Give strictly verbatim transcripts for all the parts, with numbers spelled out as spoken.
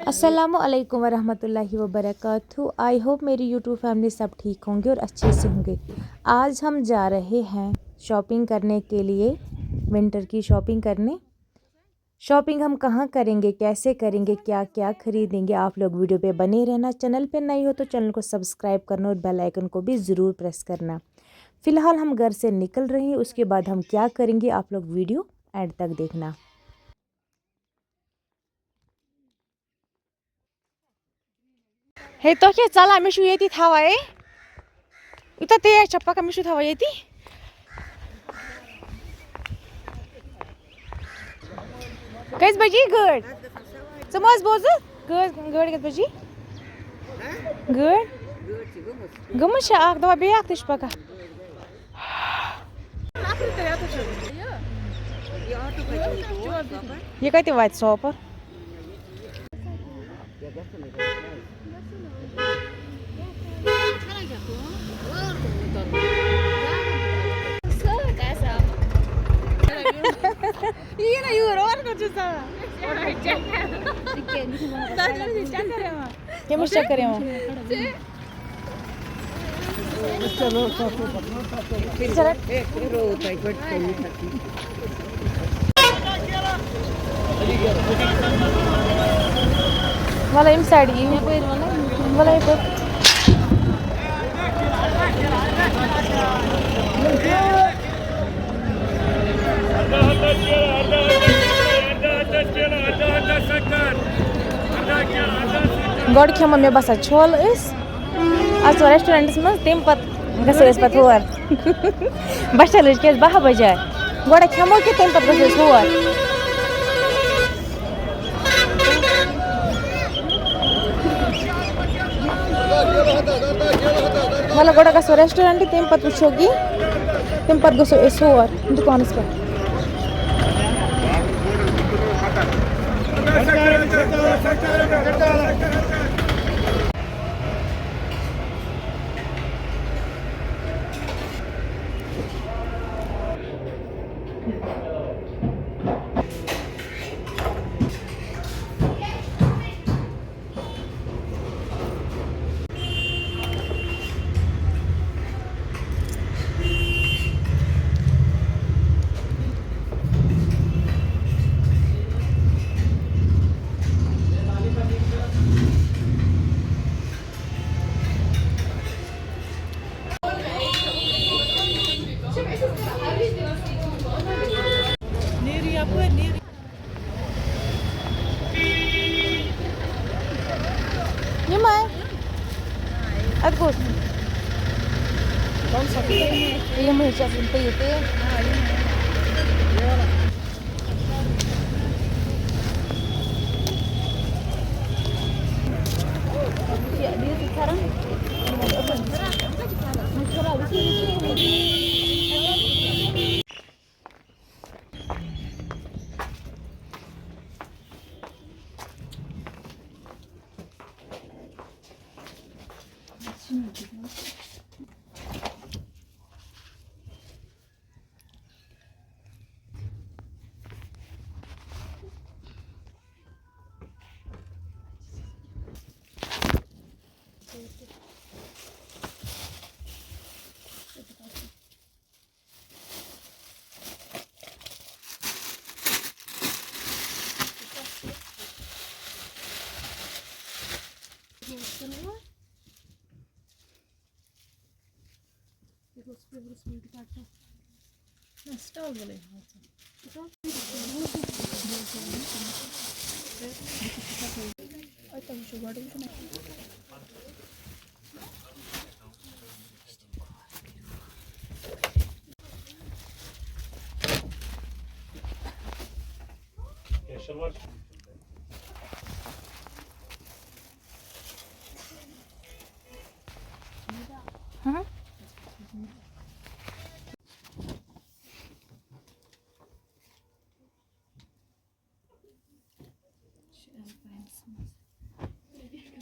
السلام علیکم ورحمۃ اللہ وبرکاتہ۔ آئی ہوپ میری یوٹیوب فیملی سب ٹھیک ہوں گے اور اچھے سے ہوں گے۔ آج ہم جا رہے ہیں شاپنگ کرنے کے لیے، ونٹر کی شاپنگ کرنے۔ شاپنگ ہم کہاں کریں گے، کیسے کریں گے، کیا کیا خریدیں گے، آپ لوگ ویڈیو پہ بنے رہنا۔ چینل پہ نئے ہو تو چینل کو سبسکرائب کرنا اور بیل آئکن کو بھی ضرور پریس کرنا۔ فی الحال ہم گھر سے نکل رہے ہیں، اس کے بعد ہم کیا کریں گے، آپ لوگ ویڈیو اینڈ تک دیکھنا۔ ہے، تۄہہِ کیٛاہ ژَلان؟ مےٚ چھُو ییٚتی تھاوان، ہے۔ یوٗتاہ تیز چھا پَکان، مےٚ چھُو تھاوان ییٚتی۔ کٔژِ بَجہِ یی گٲڑۍ؟ ژٕ مہ حظ بوزُکھ؟ گٲڑۍ، گٲڑۍ کٔژِ بَجہِ یی؟ گٲڑۍ؟ گٔمٕژ چھےٚ اَکھ، دَپان بیٚیہِ اَکھ تہِ چھِ پَکان۔ یہِ کَتہِ واتہِ سوپور؟ یہِ یی نہ یور، اورٕ کَتھ چھُ ژَلان؟ تَتھ چھُ چَکر یِوان۔ کٔمِس چَکر یِوان؟ وَلہٕ اَمہِ سایڈٕ یِیِو۔ وَلہٕ یَپٲرۍ۔ گۄڈٕ کھٮ۪مو، مےٚ باسان، چھولہٕ أسۍ۔ اَژو ریسٹورنٹَس منٛز، تَمہِ پَتہٕ گژھو أسۍ پَتہٕ ہور۔ بَچَلٕچ کیٛازِ باہ بَجے۔ گۄڈٕ کھٮ۪مو کہِ تَمہِ پَتہٕ گژھو أسۍ ہور۔ مطلب، گۄڈٕ گژھو ریسٹورنٹ، تَمہِ پَتہٕ وٕچھو کہِ تَمہِ پَتہٕ گژھو أسۍ ہور دُکانَس پٮ۪ٹھ۔ نیٖرِو یَپٲرۍ، نیٖرِو۔ یِمَے۔ اَتہِ کُس؟ یِمَے چھِ آسان تہِ، یہِ تہِ۔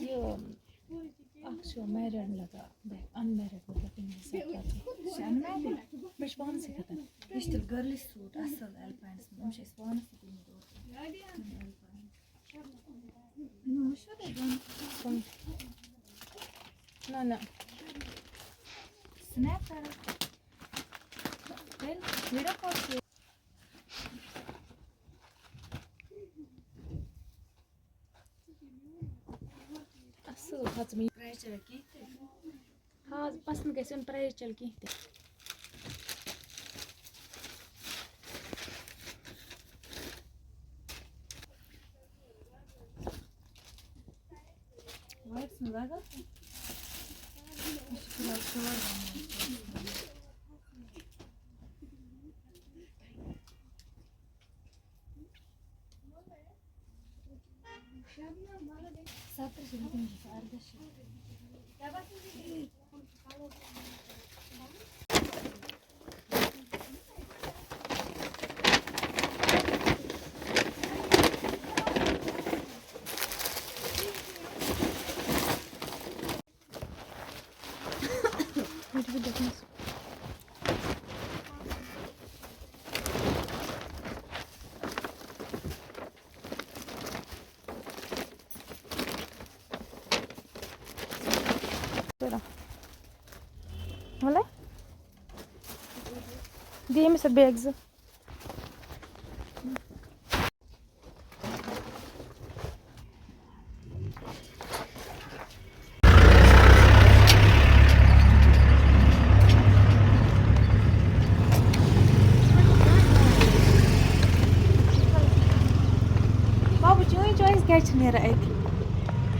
یہِ اَکھ چھُ میریٖڈ لَگان، بیٚیہِ اَن میریٖڈ مطلب تَمہِ حِساب کَرُن۔ مےٚ چھُ پانسٕے پَتہ۔ کرسٹل گرلش سوٗٹ اَصٕل ایلپاینَس منٛز، یِم چھِ اَسہِ پانَس تہِ تُلمٕتۍ اوترٕ۔ یِم وٕچھو تۄہہِ گۄڈٕ۔ نہ، نہ۔ سنیپ کَرو۔ تیٚلہِ ویٖڈیو کال چھِ۔ اَصٕل ہَژٕ مےٚ۔ پرٛایِز چھَنہٕ کینٛہہ تہِ۔ ہاں، پسنٛد گژھِ یُن، پرٛایِز چَلہِ کینٛہہ تہِ۔ وایِٹ چھُنہٕ لَگان تہٕ یہِ چھُ فِلحال شور وَنان۔ وَلے، دِ أمِس اَتھ بیگ زٕ۔ بابا، چٲنۍ choice کیٛازِ چھِ نیران اَتہِ؟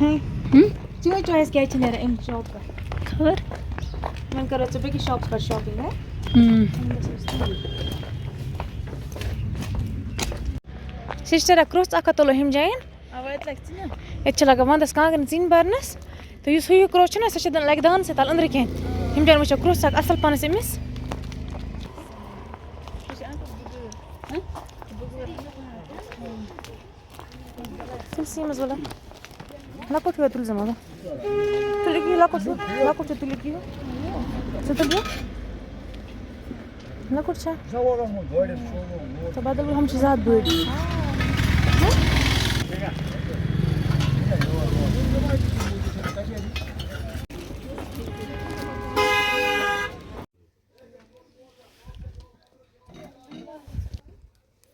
ہہ؟ ہم؟ چٲنۍ choice کیٛازِ چھِ نیران اَمہِ shop پٮ۪ٹھ؟ خبر۔ وۄنۍ کَرو ژٕ بیٚکِس shopس پٮ۪ٹھ shopping، ہہ؟ ہم۔ وۄنۍ گژھو أسۍ توٗرۍ۔ سِسٹَرا، کرٛوٚژھ اَکھ ہَتھ تُلو ہُمہِ جایَن۔ اَوا، اَتہِ لَگہِ ژٕنہِ۔ ییٚتہِ چھِ لَگان وَنٛدَس کانٛگرٮ۪ن ژِنہِ بَرنَس۔ تہٕ یُس ہُہ یہِ کرٛوٚژھ چھُنہ، سُہ چھِ دَ-، لَگہِ دانَس سۭتۍ تَل أنٛدرٕ کِنۍ۔ ہُمہِ جایَن وٕچھو کرٛوٚژھ اَکھ اَصٕل پانَس أمِس۔ تُل سیٖمَس وَلہٕ۔ لۄکُٹ ہیوٗ تُلزِ مگر۔ تُلِو یہِ لۄکُٹ ہیوٗ، لۄکُٹ ہیوٗ تُلِو یہِ۔ ژٕ تُل یہِ۔ لۄکُٹ چھا؟ ژٕ بدل ہُم چھِ زیادٕ بٔڑۍ۔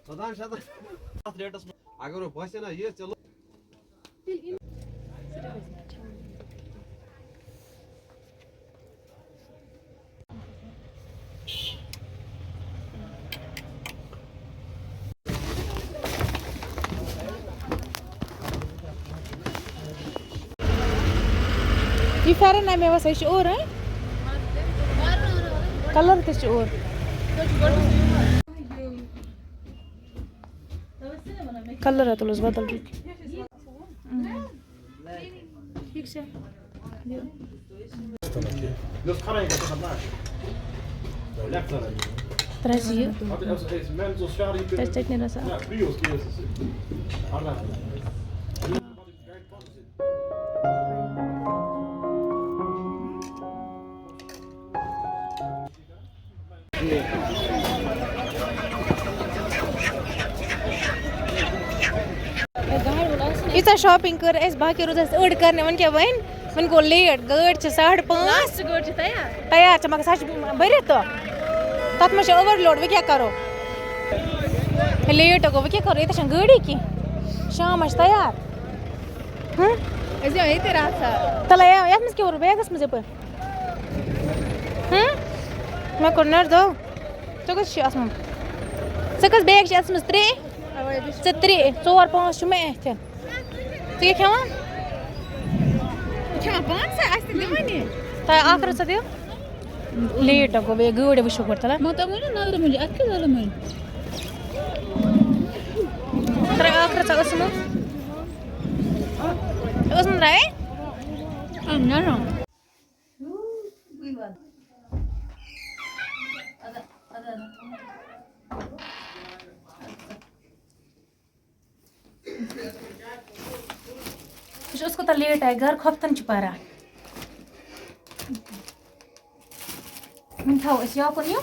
ژۄدہَن شیٚتَن اَتھ ریٹَس منٛز۔ اگر وۄنۍ باسہِ نا یہِ ژےٚ لوٚگ۔ یہِ پھٮ۪رن نہ مےٚ باسان یہِ چھُ اوٚر، ہاں؟ کلر تہِ چھُ اوٚر۔ کلر ہا تُلُس بدل رُک۔ ٹھیٖک چھا؟ ترٛاوِ ژٕ یہِ۔ ترٛاوِ ژٕ چٹنی رَژھا۔ ییٖژاہ shopping کٔر اَسہِ، باقٕے روٗز اَسہِ أڑ کَرنہِ۔ وۄنۍ کیٛاہ وۄنۍ؟ وۄنۍ گوٚو late، گٲڑۍ چھِ ساڑٕ پانٛژھ۔ Last گٲڑۍ چھِ تیار۔ تیار چھِ، مگر سۄ چھِ بٔرِتھ تہٕ تَتھ منٛز چھِ overload، وۄنۍ کیٛاہ کَرو؟ Late گوٚو، وۄنۍ کیٛاہ کَرو؟ ییٚتہِ چھَنہٕ گٲڑی کِہیٖنۍ۔ شام آسہِ تیار۔ ہہ؟ أسۍ یِمو ییٚتہِ رَژھا۔ تَلے، یَتھ منٛز کیٛاہ ووٚن بیگَس منٛز یَپٲرۍ؟ ہہ؟ مےٚ کوٚر نٮ۪ٹ دو۔ ژےٚ کُس چھُے اَتھ منٛز؟ ژےٚ کٔژ بیگ چھِ اَتھ منٛز؟ ترٛےٚ؟ اَوَے، بیٚیہِ چھِ ژےٚ ترٛےٚ، ژور پانٛژھ چھِ مےٚ اَتھِ۔ ژٕ کیٛاہ کھٮ۪وان؟ کھٮ۪وان پانسٕے، اَسہِ تہِ دِوان یہِ۔ تۄہہِ اَکھ رَژھا دِیِو؟ Late گوٚو، بیٚیہِ گٲڑۍ وٕچھِو گۄڈٕ، تَلہ۔ مےٚ تۄہہِ ؤنِو نظرِ منٛز، اَتھ کیٛاہ ظالم وَنہِ؟ ترٛےٚ اَکھ رَژھا ٲسٕم۔ ٲسٕم ترٛاوے؟ اَہَن، نہ، نہ۔ وٕچھ، أسۍ کوٗتاہ late آے گَرٕ، خۄفتَن چھِ پَران۔ وۄنۍ تھاوو أسۍ یوکُن یہِ۔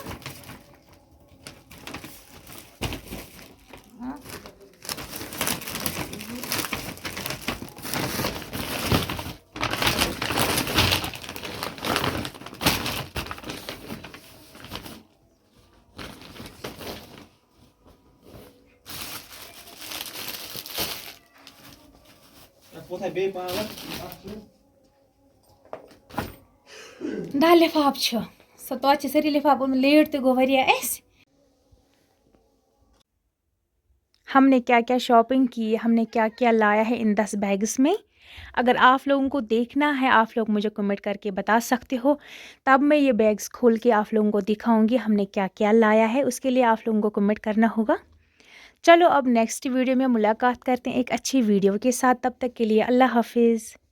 دَہ لِفاف چھِ۔ سۄ توتہِ چھِ سٲری لِفاف اوٚنمُت، لیٹ تہِ گوٚو واریاہ اَسہِ۔ ہم نے کیا کیا شاپنگ کی، ہم نے کیا کیا لایا ہے ان دس بیگس میں۔ اگر آپ لوگوں کو دیکھنا ہے، آپ لوگ مجھے کمنٹ کر کے بتا سکتے ہو، تب میں یہ بیگس کھول کے آپ لوگوں کو دکھاؤں گی ہم نے کیا کیا لایا ہے۔ اس کے لیے آپ لوگوں کو کمنٹ کرنا ہوگا۔ چلو، اب نیکسٹ ویڈیو میں ملاقات کرتے ہیں ایک اچھی ویڈیو کے ساتھ۔ تب تک کے لیے اللہ حافظ۔